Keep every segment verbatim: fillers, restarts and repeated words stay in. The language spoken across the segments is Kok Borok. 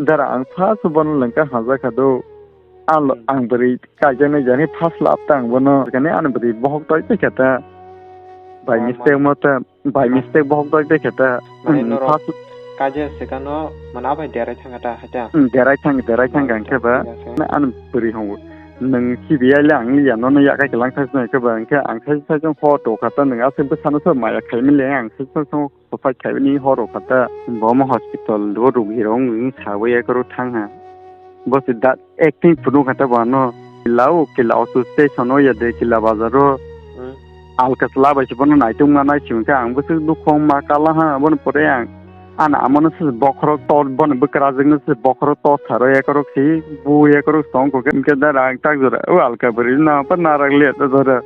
Dara ang first bono lengka hajakha do. Ang lo, Hmm. ang bwrwi kaijaknai jani first love ta ang bono. Kani ani bwrwi bohok toi twi kha ta. By Oh, mistake ma. mo ta, by Oh, ma. mistake bohok toi twi kha ta. Mane Hmm, norok first kaje sekano mana bai derai thanga ta haita. Hmm, derai thang, derai thang Oh, gang khe ba. thang khe. Na ani bwrwi hongo. Nang sibi ai le ang liya nono yakai kelang thai khe ba. Hwnkhe ang thai thai jong photo kha ta nang aswk bwsano sa maya khai mi le ang thai thai jong Buphai khaibani horo kha ta. Bo omo hospital o rugi rok wng sawi ekhoro thang ha. Bo se da acting phunuk kha ta bo ano. Kila o, kila auto station o ya de, kila bazar o. Hmm. Alka chwla bai se bono naitung ma nai simi khe ang bwswk nukhung ma kala ha. Bono pore ang, ano amo no se bokhorok tor, bono bwkrajwk no se bokhorok tor tharo ekhorok si, bu ekhorok song kho khe, hwnkhe da rang tak jora. O alka bwrwi no pa narak le ta jora.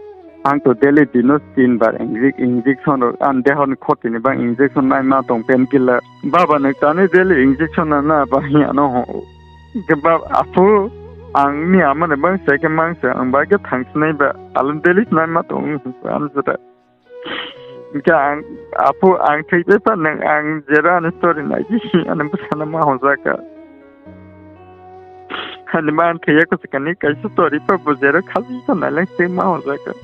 Ang to daily dino tin bar injec-, injection rok, ang dehor ni khoti ni bang injection nai ma tong, painkiller. Baba ni tani daily injection na na ba hi ano ho. Ke ba apu ang ni ama ni bang se ke mang se ang ba ke thang sinai ba alam daily nai ma tong ang jora. Ke ang apu ang thik be pa nang ang jera ni story nai ji ano bwsana ma ho jaka. Hani man thwiya kwchwkani kaisa tori pa bujero khali to nailang se ma hojak.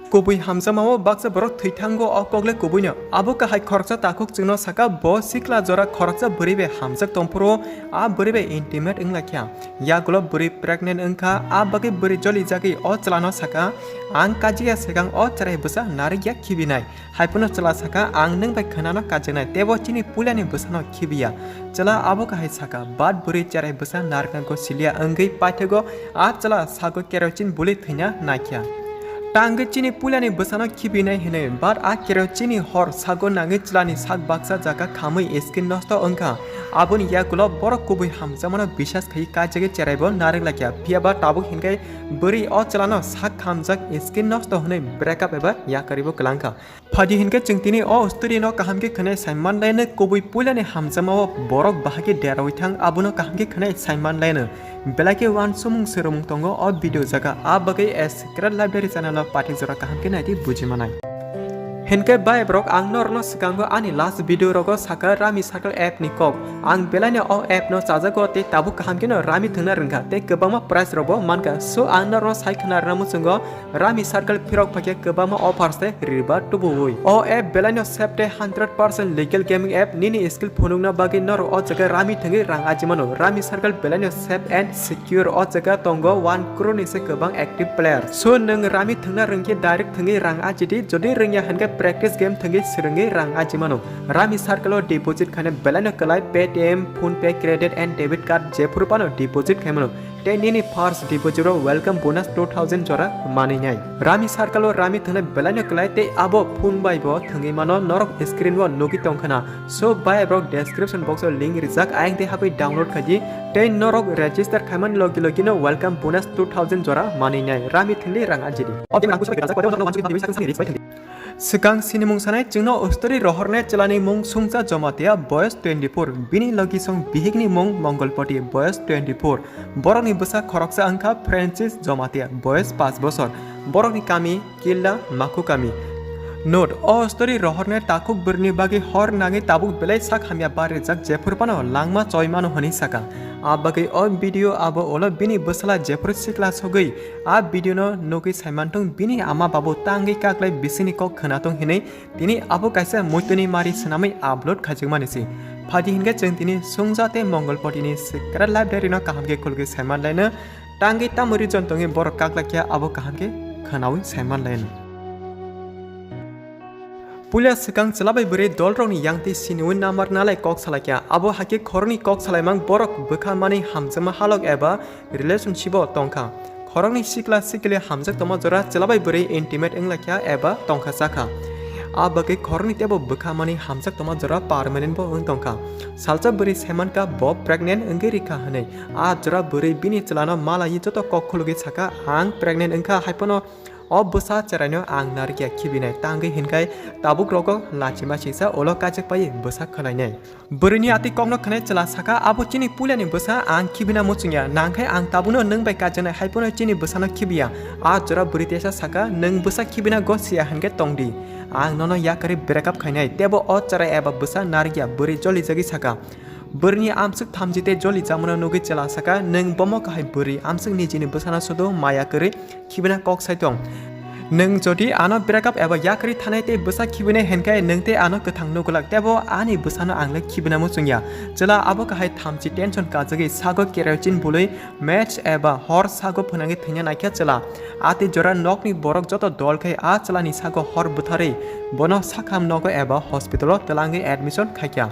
Kubui hamjakmao baksa borok thwi thango o kokle kubuino. Abo kahai khoroksa takhuk chwngno saka bo sikla jora khoroksa bwrwi bai hamjak tongphuru a bwrwi bai intimate wngla kha. Yagulo bwrwi pregnant wngkha, a bagwi bwrwi joli jagwi o chwlano saka, "Ang kajiya swkang o chwrai bwsa narwkya khibinai." Haiphano chwla saka, "Ang nwng bai khwnano kajiknai, teibo chini puilani bwsano khibiya." Chwla abo kahai saka, but bwrwi cherai bwsa narwkna go siliya wngwi paithago a chwla sago kerosene buli thwina naikha. Tangwi chini puilani bwsano khibinai hinwi, but a kerosene hor sago nangwi chwlani sak baksa jaga khamwi skin nosto wngkha. Aboni yagulo borok kubui hamjakmano bisas khai kaijagwi cheraibo narwk laikha, phiyaba tabuk hinkhe bwrwi o chwlano sak khamjak skin nosto hwnwi breakup eba yakaribo kwlangkha. Phaidi hinkhe chwng tini o story no kaham khe khwnai saimanlaino, kubui puilani hamjakmao borok bahai khe deraui thang, abono kaham khe khwnai saimanlaino. Belai khe uansukmung swrwngmung tongo o video jaga, a bagwi a Secret Library channel o pathik jora kaham khe naidi buji manai. Hinkhe bai borok, ang norokno swkango ani last video rogo saka Rummy Circle app ni kok. Ang belaino o app no chajago tei tabuk kaham kheno Rummy thwngna rwngkha tei kwbangma prize rokbo mankha. So ang norokno sai khwna rwna muchungo Rummy Circle phirok phaikhe kwbangma offers tei reward tubuwi. O app belaino safe tei hundred percent legal gaming app, nini skill phunukna bagwi norok o jaga Rummy thwngwi rang ajimano. Rummy Circle belaino safe and secure, o jaga tongo one crore ni se kwbang active player. So nwng Rummy thwngna rwngkhe direct thwngwi rang ajidi, jodi rwngya hinkhe practice game thwngwi swrwngwi rang ajimano. Rummy Circle o deposit khaina belaino kwlai, Paytm, PhonePe, credit and debit card jephuru phano deposit khaimano. Tei nini first deposit o welcome bonus two thousand jora manwi nai. Rummy Circle o Rummy thwngnai belaino kwlai tei abo phone bai bo thwngwi mano, norok screen o nugwi tongkha na. So bai borok description box o link rijak, ayang tei habwi download khaidi tei norok register khaimani logi logi no welcome bonus two thousand jora manwi nai. Rummy thwngwi rang ajidi. O game rang puisa bai kwrajak, koitor no wansugwi thangdi, bai sakang sakni risk bai thangdi. Swkang sinimung sanai chwngno story rohornai chwlani mung Sungja Jomatia, boyos twenty four, bini logisong bihikni mung Mongolpoti, boyos twenty four, borokni bwsa khoroksa wngkha Francis Jomatia, boyos paanch bosor, borokni kami Killa Makhu kami. Note, o story rohornai takhuk bwrwini bagwi hor nangwi tabuk belai sak hamya bar rijak, jephuru phano langma choi mano hwnwi saka. A bagwi o video abo ulo bini bwsala jephuru sikla sogwi a video no nugwi saimanthung, bini ama babu tangwi kaklai bisini kok khwnathung hinwi tini abo kaisa muituni mari swnamwi upload khaijakmani se. Phaidi hinkhe chwng tini Sungja tei Mongolpoti ni Secret Library no kaham khe khulgwi saimanlaino, tangwi tamo reason tongwi borok kaklaikha abo kaham khe khwnawi saimanlaino. Puila swkang chwla bai bwrwi dolrokni yangtwi siniwi namar nalai kok salaikha, abo hakhe khoroknwi kok salaimang borok bwkha manwi hamjakma halok eba relationship o tongkha. Khoroknwi sikla sikli hamjak tongma jora chwla bai bwrwi intimate wnglaikha eba tongkha chakha. A bagwi khoroknwi teibo bwkha manwi hamjak tongma jora permanent bo wng tongkha. Salsa bwrwi saimankha bo pregnant wngwi rikha hwnwi. A jora bwrwi bini chwlano malaiwi joto kok khulugwi saka, "Ang pregnant wngkha, haiphano o bwsa cheraino ang narwkya khibinai, tangwi hinkhai tabuk rogo lachima singsa ulo kaijakpai bwsa khwlainai." Bwrwini atwi kokno khwnai chwla saka, "Abo chini puilani bwsa, ang khibina muchungya, nangkhai ang tabukno nwng bai kaijaknai, haiphano chini bwsano khibiya." A jora bwrwi teisa saka, "Nwng bwsa khibina gosiya hinkhe tongdi, ang nono yakarwi breakup khainai." Teibo o chwrai eba bwsa narwkya, bwrwi jolijagwi saka, Bwrwini amswk thamchi tei joli chamano nugwi chwla saka, "Nwng bomo kahai bwrwi, amswk nijini bwsano sudu maya kwrwi khibina kok sai tong. Nwng jodi ano breakup eba yakarwi thanai tei bwsa khibinai hinkhe nwng tei ano kwthang nugulak, tebo ani bwsano angle khibina muchungya." Chwla abo kahai thamchi tension kajagwi sago kerosene bului match eba hor sago phwnangwi thwina naikha chwla. Atwi jora nokni borok joto dol khai a chwlani sago hor bwtharwi bono sakham nogo eba hospital-o twlangwi admission khaikha.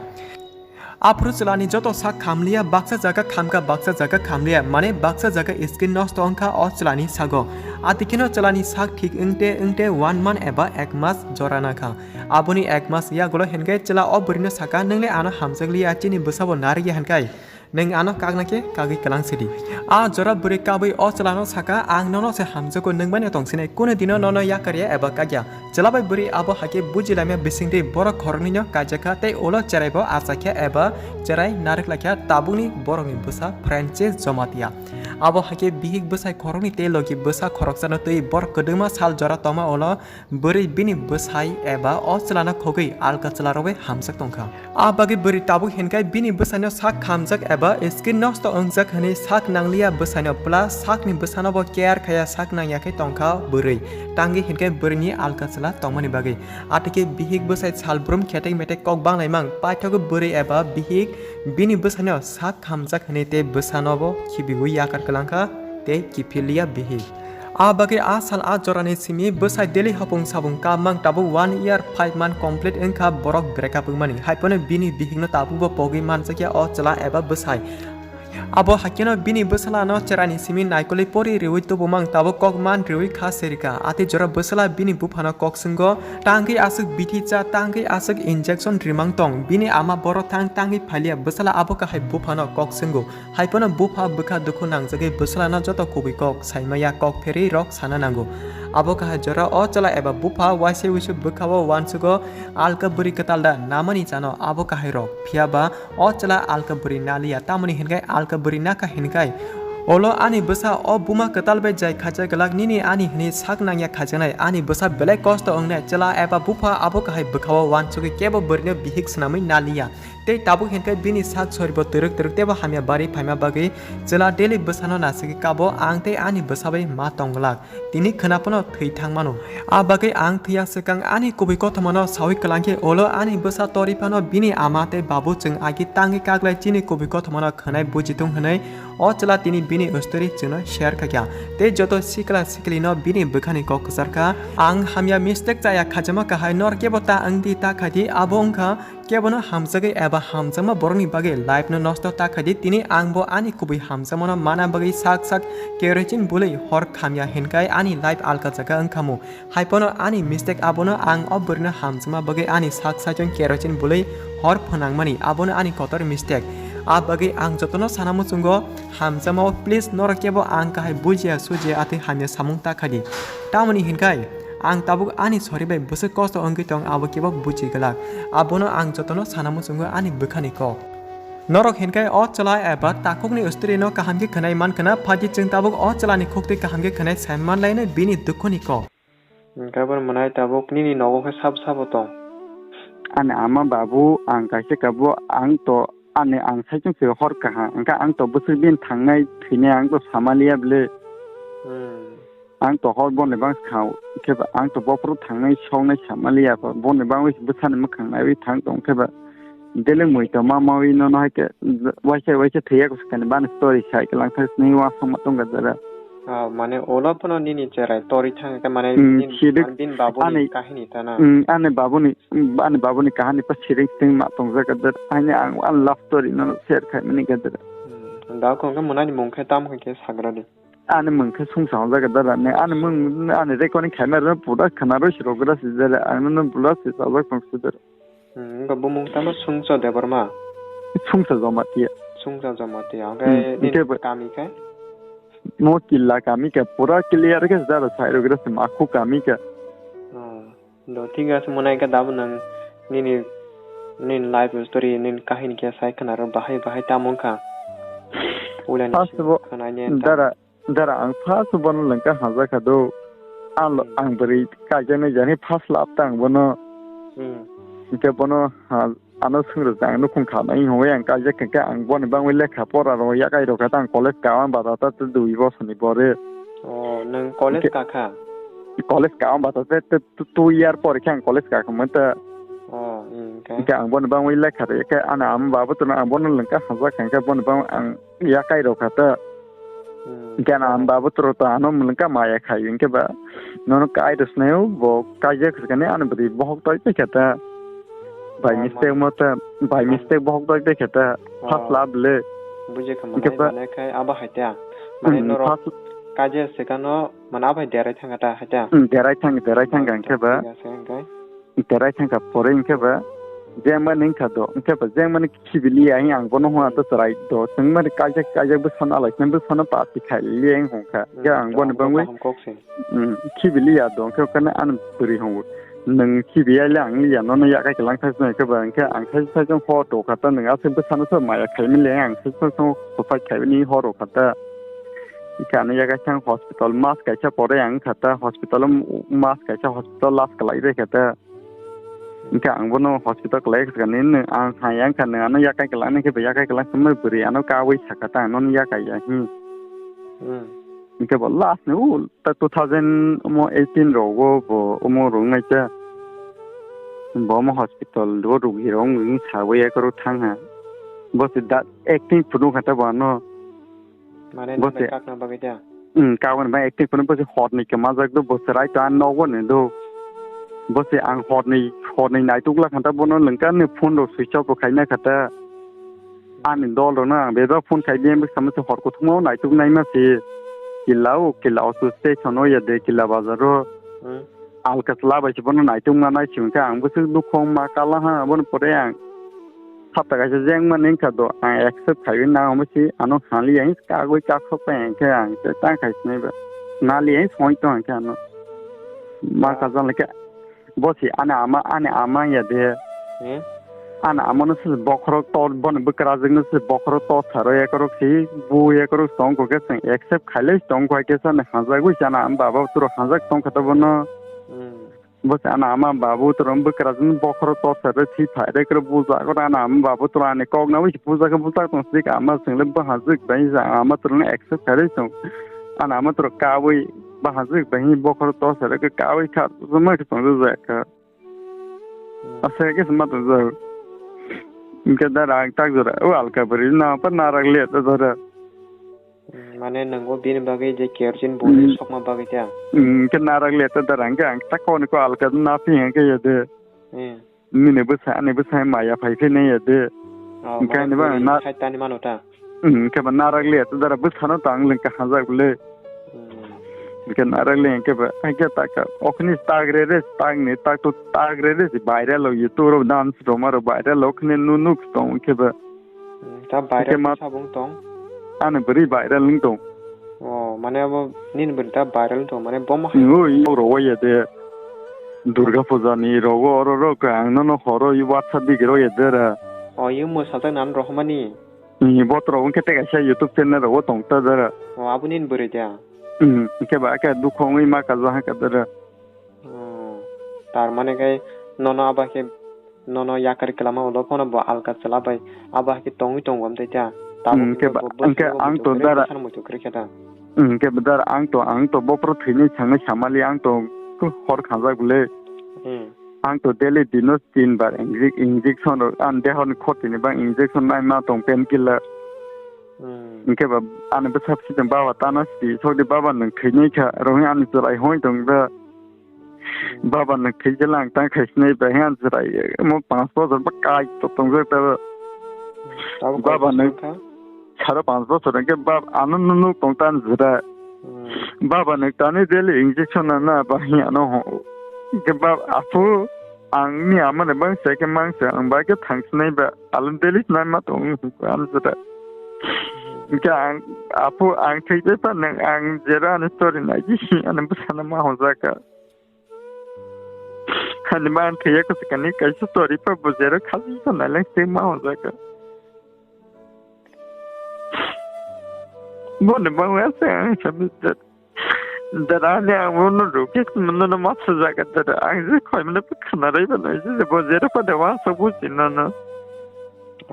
Aphuru chwlani joto sak khamliya, baksa jaga khamkha, baksa jaga khamliya, mane baksa jaga skin nosto wngkha o chwlani sago. Atikheno chwlani sak thik wngte wngte one month eba ek mas jora nakha. Aboni ek mas yagulo hinkhe chwla o bwrwino saka, "Nwngle ano hamjakliya, chini bwsabo narikya hinkai nwng ano kakna khe kagwi kwlang sidi." A jora bwrwi kabwi o chwlano saka, "Ang nono se hamjago, nwng bai no tong sinai, kunu dino nono yakarya eba kakya." Chwla bai bwrwi abo hakhe bujilamya bisingtwi borok khoroknwino kaijakha tei ulo cheraibo achakya eba cherai narwk laikha tabukni borokni bwsa Francis Jamatia. Abo hakhe bihik bwsai khoroknwi tei logi bwsa khoroksano twi borok kwdwma sal jora tongma ulo bwrwi bini bwsai eba o chwlano khogwi alka chwlarok bai hamjak tongkha. A bagwi bwrwi tabuk hinkhai bini bwsaino sak khamjak eba skin nosto wngjak hwnwi sak nangliya bwsaino, plus sakni bwsano bo care khaiya sak nangya khe tongkha bwrwi. Tangwi hinkhai bwrwini alka chwla tongmani bagwi. Atwkhe bihik bwsai salbrum khetek metek kok banglaimang, paithogwi bwrwi eba bihik bini bwsaino sak khamjak hwnwi tei bwsano bo khibiwi yakar kwlangkha tei kiphilliya bihik. A bagwi a sal a jorani simi bwsai daily hopung sabung kammang tabuk one year five month complete wngkha borok breakup wngmani. Haiphano bini bihikno tabukbo pogwi manjakya o chwla eba bwsai. Abo haikeno bini bwsalano chwraini simi naikolwi pori riwi tubumang tabuk kok man riwi kha serika. Atwi jora bwsala bini buphano kok swngo, "Tangwi aswk bithi cha, tangwi aswk injection rimang tong." Bini ama borok thang tangwi phailiya, bwsala abo kahai buphano kok swngo. Haiphano bupha bwkha dukhu nangjagwi bwsalano joto kubui kok saimaya kok pherwi rok sana nango. Abo kahai jora o chwla eba bupha waisa wuisu bwkhao uansugo alka bwrwi kwtal da namani chano abo kahai rok. Phiya ba o chwla alka bwrwi naliya, tamoni hinkhai alka bwrwi nakha hinkhai. Olo ani bwsa o buma kwtal bai jai khaijak glak nini ani hwnwi sak nangya khaijaknai, ani bwsa belai kosto wngnai, chwla eba bupha abo kahai bwkhao uansugwi kebo bwrwino bihik swnamwi naliya. Tei tabuk hinkhe bini sak soribo twrwk twrwk teibo hamya barwi phaima bagwi chwla daily bwsano nasigwi kabo, "Ang tei ani bwsa bai ma tong glak, tini khwna phano thwi thang mano. A bagwi ang thwiya swkang ani kubui kothomano sawi kwlangkhe ulo ani bwsa tori phano bini ama tei babu chwng agi tangwi kaglai chini kubui kothomano khwnai buji thung," hwnwi o chwla tini bini story chwngno share khaikha. Tei joto sikla siklino bini bwkhani kok kwcharkha, "Ang hamya mistake chaya khaijama kahai, nor kebo ta wngdi ta khaidi, abo wngkha kebono hamjagwi eba hamjakma borokni bagwi life no nosto ta khaidi, tini ang bo ani kubui hamjakmano mana bagwi sak sak kerosene bului hor khamya hinkhai ani life alka jaga wngkhamu. Haiphano ani mistake abono ang o bwrwino hamjakma bagwi ani sak saichung kerosene bului hor phwnangmani abono ani kotor mistake. A bagwi ang jotono sana muchungo hamjakmao, please norok kebo ang kahai bujiya sujiya atwi hamya samung ta khaidi. Tamoni hinkhai ang tabuk ani sori bai bwswk kosto wngwi tong abo kebo buji glak. Abono ang jotono sana muchungo ani bwkhani kok. Norok hinkhai o chwla eba takhukni story no kaham khe khwnai man khwna, phaidi chwng tabuk o chwlani khuktwi kaham khe khwnai sai man laino bini dukhuni kok. Hwnkhe bo mwnai tabuk nini nogo khe sabo sabo tong? Ani ama babu ang kaisa kabo ang to ani ang saichung se hor kaha, hwnkhe ang to bwswk din thangnai thwinai ang to samaliya bwle. Hmm. Ang to hor boni bang sao, khe ba ang to bophuru thangnai soknai samaliya, boni bangwi bwsani mwkhang naiwi thang tong khe ba. Deleng mui to ma mawi nono hai khe waisa waisa thwiya kusu kani bani story sai kwlang thak sini wa songma tong ga jara. Ah, mane olo phano nini cherai tori thang khe mane Hmm, nini siduk bini babuni ani kahini ta na. Hmm, ani babuni, ani babuni kahani pa siring sing ma tong jaga jara. Ani ang an love story no share khai mani ga jara. Hmm, da khong khe mwnani mung khe tam khe sagra di. Ani mung khe sungsa hwnjak dara ne, ani mung, ani recording khaima rw pura khna rw si rw gra si jera, ang no bula si sajak tong si jera. Hmm, wngkha bumung tamo Sungsa Debbarma? Sungsa Jamatia. Sungsa Jamatia, Hmm, hwnkhe nini hwnkhe bo kami khe? Mo Killa kami khe, pura clear khe jara sai rw gra si Makhu kami khe. Oh. Do, thik ase, mwnai khe dabo nwng nini, nini life story, nini kahini khe sai khna rw, bahai bahai tamo wngkha. Ulen First of all, khwnaini ta. Dara, dara, ang first of all no lengka hajakha do. Ang lo, Hmm. ang bwrwi kaijaknai jani first love ta ang bono. Hmm. Hwnkhe bono ha, ano swngrwjak ang nukhung kha nai hwnwi ang kaijak khe ang boni bangwi lekha pora rw yakai rw kha ta ang college ka ang bada ta ta dui bosor ni pore. Oh, nwng college Hwnkhe ka kha? College ka ang bada ta ta two year pore khe ang college ka kha manta. Oh, hmm, okay. Hwnkhe ang boni bangwi lekha rw khe ano ama baba tuna ang bono lengka hamjak kha hwnkhe boni bang ang yakai rw kha ta. Hmm. Hwnkhe ano ang baba turo ta ano mwlwngkha maya khai hwnkhe ba nono kai rw swnai o bo kaijak kha kani ano bwrwi bohok toi tei kha ta. By Oh, mistake ma- mo ta by Oh. mistake bohok toi tei kha ta. Oh. First love le. Bujikha Hwnkhe manai ba- manai khai abo hai ta. Mane Hmm, norok first kaijak se kano mana bai derai thanga ta hai ta. Hmm, derai thang derai thang Oh, hwnkhe ba. thik ase hwnkhe. Terai thangkha pore hwnkhe ba jengmani wngkha do, hwnkhe ba jengmani khibiliya hwnwi ang bono hwnna to chwrai do, chwngmani kaijak kaijak bwsano alaisna bwsano party khailiya wng hwnkha. Hwnkhe ang Hmm, boni bangwi kaham kok se. Hmm, khibiliya do, hwnkhe okhorno ani bwrwi hwngo, "Nwng khibiya le ang liya, nono yakai kwlang thai swnai," hwnkhe ba, hwnkhe ang thai thai hor rw kha ta, nwng aswk bwsano sob maya khaimani le ang thai thai sob suicide khaimani hor rw kha ta. Hwnkhe ano yakai thang hospital mas kaisa pore ang wngkha ta, hospital o mas kaisa hospital last kwlai bai kha ta. Hwnkhe ang bono hospital kwlai kha nini, ang hai wngkha nini, ano yakai kwlangni khe bai yakai kwlang khe bwrwi ano kaui sakha ta, ano yakai ya, hmm. Hmm. Hwnkhe bo last ni o ta two thousand eighteen rogo bo omo rwngnaisa. Bo omo hospital o rugi rok wngwi sawi ekhorok thangha. Bo se da acting phunukha ta bo ano. Mane Bo nang bai se kakna bagwi da? Hmm, kaboni bai acting phunuk bo se horni kwmajak do, bo se raito ang nogo ni do. Bo se ang horni, horni naituk la kha ta bono lengka ni phone rok switch off rok khaina kha ta. Ani dol rok no ang bebak phone khai biyang bwkha se hor kuthukma o naituk naima se. Kila o, kila o su station o ya de, kila bazar o. Hmm. Alka chwla bai se bono naituk ma nai simi khe ang bwswk dukhu wng ma kala ha, aboni pore ang sapta kaisa jeng mani wngkha do, ang accept khaiwi nang omo se ano hali ang kagwi kakhok pai ang khe ang khe tang khai sinai ba nali ang songwi tong ang khe ano ma Ah. kajang le khe bo se ani ama, ani ama ya de. Hmm? Ani ama no se bokhorok tor, bono bwkrajwk no se bokhorok tor saro ekorok se bu ekorok tong khe se accept khailai tong khe se ani hajagwi se ani ama baba turo hajak tong kha ta bono. Hmm. Bo se ano ama babu toro bwkrajwk bokhorok tor sari thwi phai rw khe buja khe ano ama babu toro ani kok nabwi se buja khe bujak tong sik ama chwng le bahajwk bai ja ama toro no accept khai rw chwng ano ama toro kaui bahajwk bai bokhorok tor sari khe kaui kha ma khe tong jak kha aswk khe ma tong jak hwnkhe da rang tak jora o alka bwrwi no pa narak le ta jora. Hmm, mane nangbo bini bagwi je kerosene boli Hmm. sokma bagwi ta? Hmm, khe narak le ta darang khe ang ta koni ko alka na phi hang khe yade. Hmm. Nini bwsa, ani bwsa maya phai phai nai yade. Oh, Hwnkhe mane ani ba bwrwi na- khai tani mano ta? Hmm, khe ba narak le ta dara bwsa no ta ang lengka hajak le. Hmm. Hwnkhe narak le hwnkhe ba, hwnkhe ta ka, okhni tag re re, tag ni, tag to tag re re, viral o YouTube ro dance roma ro viral o khne nu nuk tong hwnkhe ba. Hmm, ta Hwnkhe viral ma- khe sabung tong? Ani bwrwi viral wng tong. Oh, mane abo nini bwrwi ta viral wng tong, mane bomo hai. Oi, oro o ya de. Durga puja ni rogo oro ro ka ang nono horo i WhatsApp bigi ro ya de ra. Oh, i mwsajak nan rohmani. Ni botro wng khe te kaisa YouTube channel rogo tong ta de ra. Oh, abo nini bwrwi de. Hmm, hwnkhe ba khe dukhu wngwi ma ka jaha ka de ra. Hmm. Tar mane khe nono abo khe nono yakari kwlama ulo phano bo alka chwla bai abo hai khe tongwi tongo amtwi ta. Tabuk Hmm, hwnkhe ba, bo hwnkhe bwskango ang to muitu kwrwi dara, bwsano muitu kwrwi khe ta. Hmm, hwnkhe ba dara ang to, ang to bophoro thwinwi sangnai samali ang to hor khanjak bwle. Hmm. Ang to daily dino tin bar injek-, injection rok, ani dehor ni khoti ni bang injection nai ma tong painkiller. Hmm. Hwnkhe ba ani bwsa bwsajwk baba tano si sokdi baba nwng thwinai kha, rohing ani chwrai hoi tong da. Baba nwng thwi jela ang tang khai sinai bai ang jwrai mo panch bojor ba kai to tongjak ta. Abo Baba koi nwng bosor kha? Saro panch bojor hwnkhe bab ano nunu tong ta jwrai. Hmm. Baba nwng tani daily injection na na ba hi ano ho. Hwnkhe bab apu ang ni ama ne bang se khe mang se ang ba khe thang sinai ba alon daily sinai ma tong ang jwrai. Hwnkhe ang apu ang thwi jai pa nwng ang jera ani story nai ji ano bwsano ma hojak ka. Hani man thwiya kwchwkani kaisa tori pa bujero khajisa nailang se ma hwnjak. Boni bangwi asa ang sabi dara ani ang bono rukis mano no ma sujak dara ang je khoi mano khana rai bano je bujero pa dewa so buji nono.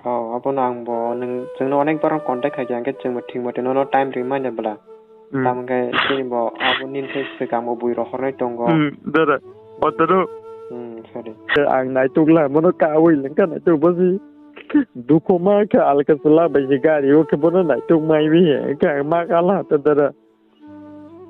Oh, abono ang bo nwng, chwngno onek bar contact khaikha, hwnkhe chwngbo thik mate nono time rwmani bwla. Hmm. Tamo khe chini bo abo nini khe swkang bo bui rohornai tongo. Hmm, dara. Otoro. Hmm, sorry. Ang naituk la, mono kawi lengka naituk bosi. Dukho ma khe alka sala bai je gari o khe bono naituk mai bi he. Khe ang ma kala ta dara.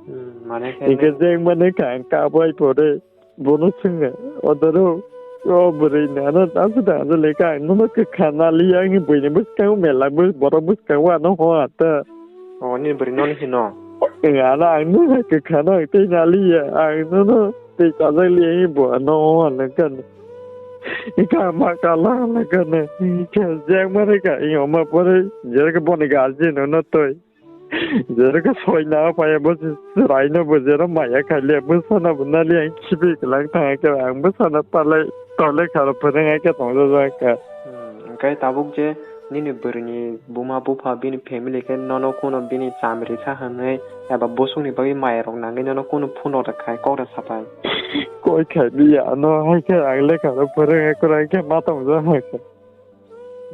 Hmm, mane khe Ike nang jeng mane kha ang kabai pore. Bono swngya. Otoro. O bwrwi nana tasu da le kha ang nono khe khana li ang bwini bwskang mela bwskang wa no ho ata. Oh, nini bwrwi nono hino? Ngana ang nono khe khana tei naliya. Ang nono tei chajak li ang bo no ho lengka. Ika ma kala lengka ne. Ika jeng mane kha ang ma pore. Jera khe boni guardian no toi. Jero khe soi na phaia bo chwraino bo jero maya khaile bwsano bo nali ang khibi kwlang thang khe ang bwsano palai tole kharo phwrwng ai khe tong jajak kha. Hmm, hwnkhe tabuk je nini bwrwini buma bupha bini family khe nono kuno bini chamri sa hwnwi eba bosongni bagwi maya rok nangwi nono kuno phone rok kha kok rok sapai. Koi khai biya ano hai khe ang lekha rok phwrwng ai kwrang khe ma tong jajak kha.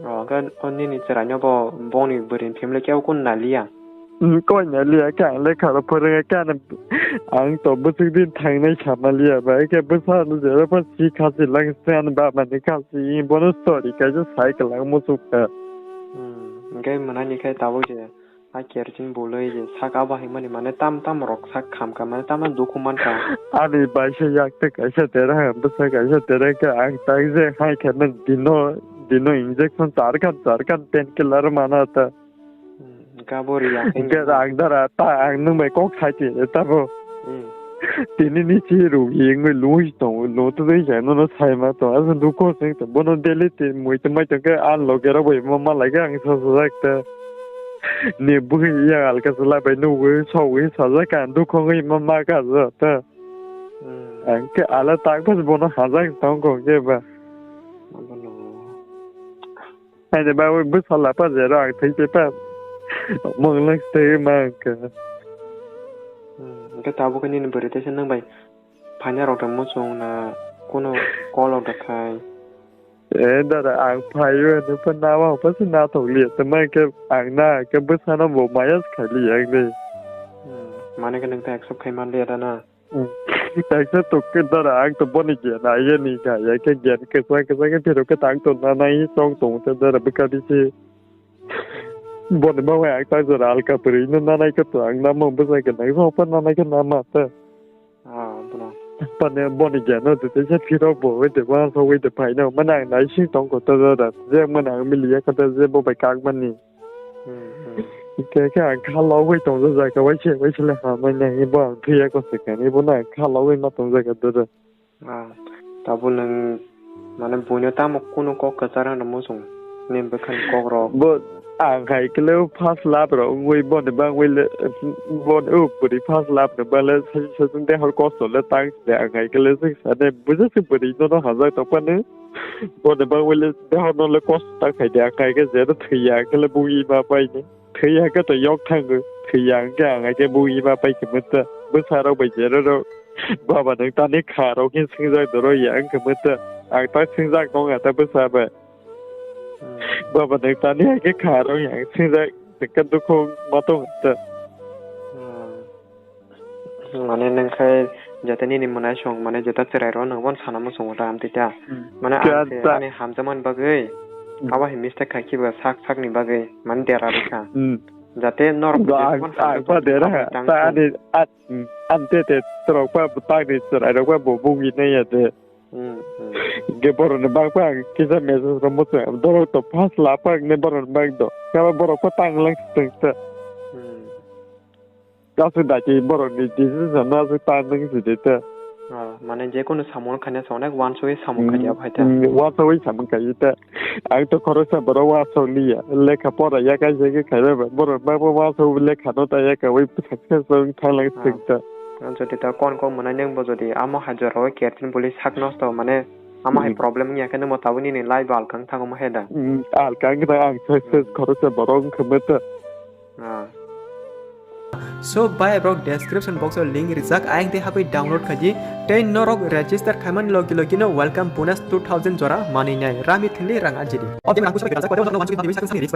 Oh, hwnkhe o nini chwraino bo bongni bwrwini family kebo kunu naliya? Hmm, koi naliya khe ang lekha rok phwrwngya khe ano ang to bwswk din thangnai sama liya ba khe bwsa no jero pha si khasi lang se ani baba ni khasi bono story kaisa sai kwlang muchuk kha. Hmm, hwnkhe mwnani khe tabuk je. A kerosene bolwi je sak abo hai mani mane tam tam rok sak kham kha mane tam tam dukhu man kha. Ani bai se yak te kaisa tere ha bwsa kaisa tere khe ang tak je hai khe man dino dino injection char khan char khan pain killer mana ta. Hmm, hwnkhe abo ri ya khe Hwnkhe ni. Ang dara ta ang nwng bai kok sai te ta bo. Hmm. Tini ni chi ru hi ngwi lui tong lo to dei ja no no sai ma to as dukho se to bono daily te mui te mai to ke an lo ke ro bai ma ma lai ke ang sa sa jak ta. Ni bwkhe ya alka chwla bai nugwi sogwi sajak ang dukho wngwi ma ma ka ja ta. Hmm. Ang khe ala tak bas bono hajak tong kong khe ba. Abono. Haini ba wi bwsa la pa jero ang thwi te pa. Mong lak twi ma ang khe. Hmm. Hwnkhe tabuk khe nini bwrwi teisa nwng bai phaina rok da muchung na kunu call rok da khai. Eh, dara, ang phaio, nukha nama hopha se nathok liya, tama khe ang na khe bwsano bo maya se khai liya ang de. Hmm, mane khe nung ta accept khai man liya da na? Hmm. Kaisa tok khe dara, ang to boni gyan, aya ni kha, ya khe gyan kwchang kwchang khe phirok khe tang to nanai chong tong te dara bwkha di se. Boni bagwi ang ta jora alka pwrwi no nanai khe to ang nama bwsa khe nang hopha nanai khe nama ta. Ah, bono. Pane boni gyan no tete se phirok bo oi de wa so oi de phai no. Mane ang nai sing tong ko to da da. Je mane ang mili ya kata je bo bai kak mani. Hmm, hmm. Ke ke ang kha lo oi tong ja ka wai se wai se le ha mane ni bo ang phiya ko se ka ni bo na kha lo oi ma tong ja ka da da. Ah, tabo nang Mane buino tamo kunu kok kwchar hwnwi muchung ni bwkhani kokrok. Bo ang hai khe le first love rok wngwi boni bagwi le boni o bwrwi first love ni bagwi le saichung saichung dehor kosto le tang de ang hai khe le sik sane bujo se bwrwi nono hajak tong phano boni bagwi le dehor no le kosto tang khai de ang hai khe je no thwi ya ang khe le bui ma pai ni. Thwi ya khe to yok thango thwi ya ang khe ang hai khe bui ma pai khe mata bwsa rok bai je rok. Baba nwng tani kha rok hin singjak doro ya wngkhe mwta. Ang ta singjak nong ya ta bwsa bai. Hmm. Baba nwng tani hai khe kha rok ya singjak nwngkhe dukhu ma tong ta. Hmm. Mane nwng khai jeta nini mwnai song mane jeta chwrai rok nwng bono sana muchungo ta amtwi ta. Hmm. Mane ang Kya se ta- ani hamjakmani bagwi Hmm. abo hai mistake khai khiba sak sakni bagwi mane dera rwkha. Hmm. Jate norok Ba je ang phone ang hamjak ba dera tang ta tong. Ani at Hmm, ang te te torok pa bwtang ni chwrai rok pa bo bugwi nai ya de. Hmm, hmm. Ge borok ni bang pa ang kisa message ro mo chwng dorok to first la pa ang ne borok ni bang do. Kaba borok pa tang lang tong ta. Hmm. Kasu da ki borok ni decision na su tang nang si de ta. Ah, mane je kono samung khanya sa onek wansugwi samung khanya Hmm, phai ta. Hmm, wansugwi samung khanya ta. Ang to khoroksa borok uansuk liya, lekha pora ya kaisa khe khaina ba, borok bangma uansuk lekha no ta ya kaui success wng thang lang Ah. Thwng ta. Ang jodi ta kon kok mwnai nang bo jodi amo hai jora o kerosene boli sak nosto mane amo hai Hmm. problem wngya khe nang bo tabuk nini life bo alkang thango mo he da. Hmm, alkang ta ang success Hmm. khoroksa borok wng khe mata. Ah. So bhai bro, description box o link rijak, ayang tei habwi download khaidi. Tei norok register khaimani logi logi no welcome bonus two thousand jora manwi nai. Rami thwngli rang ajidi. O game rang pusa kaitor, kaitor, kaitor, kaitor, kaitor, kaitor, kaitor,